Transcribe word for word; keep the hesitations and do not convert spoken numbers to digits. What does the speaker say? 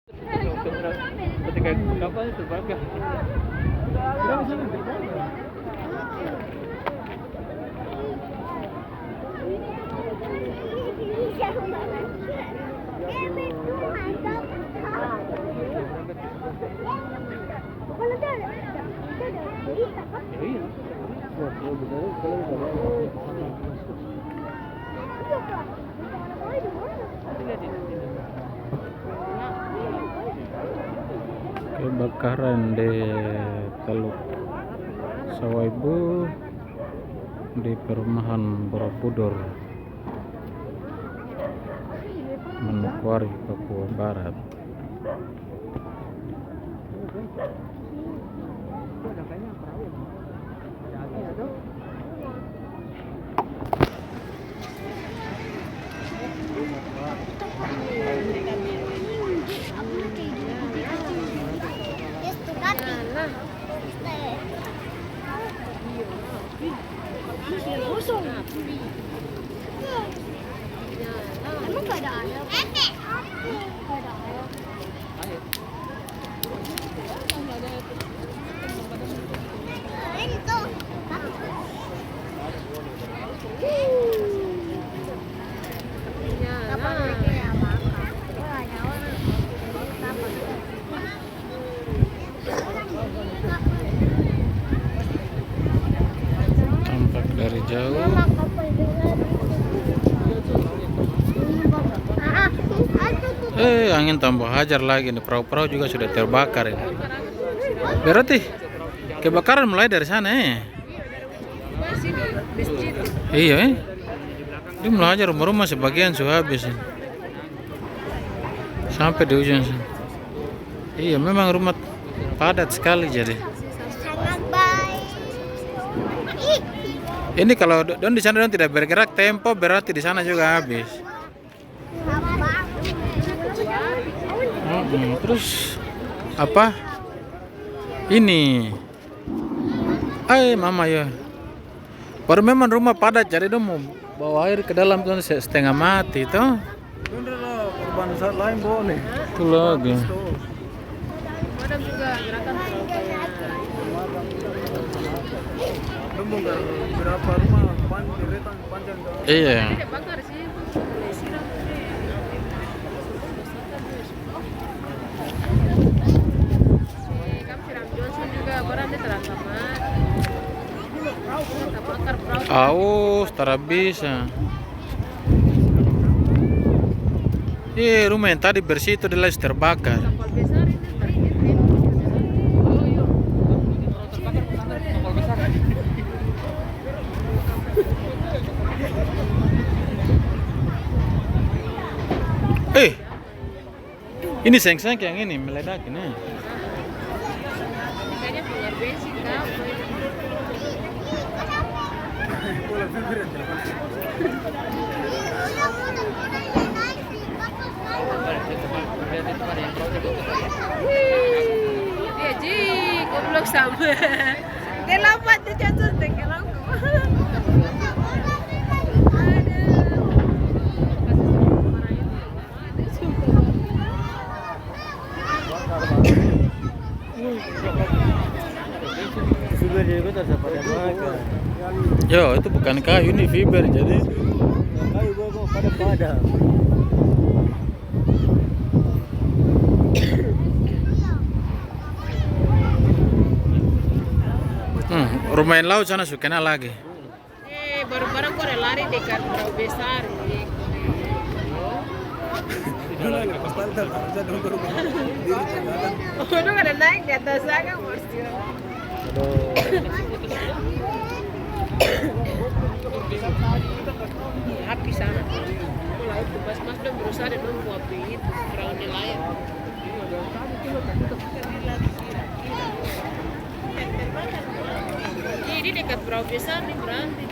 Ketika kapal terbakar. Kebakaran di Teluk Sawaibu di perumahan Borobudur, Manokwari, Papua Barat. Emang gak ada air? Gak ada air. Tampak dari jauh. Eh, angin tambah hajar lagi nih. Perahu-perahu juga sudah terbakar ini. Berarti kebakaran mulai dari sana, eh. Iya, eh. Dia mulai hajar, rumah-rumah sebagian sudah habis ini. Sampai di ujung sana. Iya, memang rumah padat sekali jadi. Ini kalau do-, don di sana don tidak bergerak, tempo berarti di sana juga habis. Mm-mm. Terus apa? Ini. Ai, mama ya. Baru memang rumah padat, jadi dong mau bawa air ke dalam tuh se-, setengah mati tuh. Bener lah, korban saat lain bawa nih. Itu lagi. Tuh. Dong bongkar berapa rumah, pan deretan panjang tuh. Iya. Aus, tara bisa. Eh, rumah yang tadi bersih itu, dia lagi terbakar. Eh, ini seng-seng yang ini meledak ini. Dia ji, goblok sama. Dia lambat, dia jatuh, tenggelam. Fiber jadi kotor, siapa ada makan? Yo, itu bukan kayu, ini fiber jadi. Kayu gua kok pada-pada. Hmm, rumah yang laut sana su kena lagi. Eh, barang-barang ko ada lari dekat perahu besar. Dong ada naik di atas sana, Mas. Aduh. Api sana. Laut tuh, Mas, Mas, dong berusaha dan dong mau api itu, perahu nelayan. Ini dekat perahu besar nih, berarti.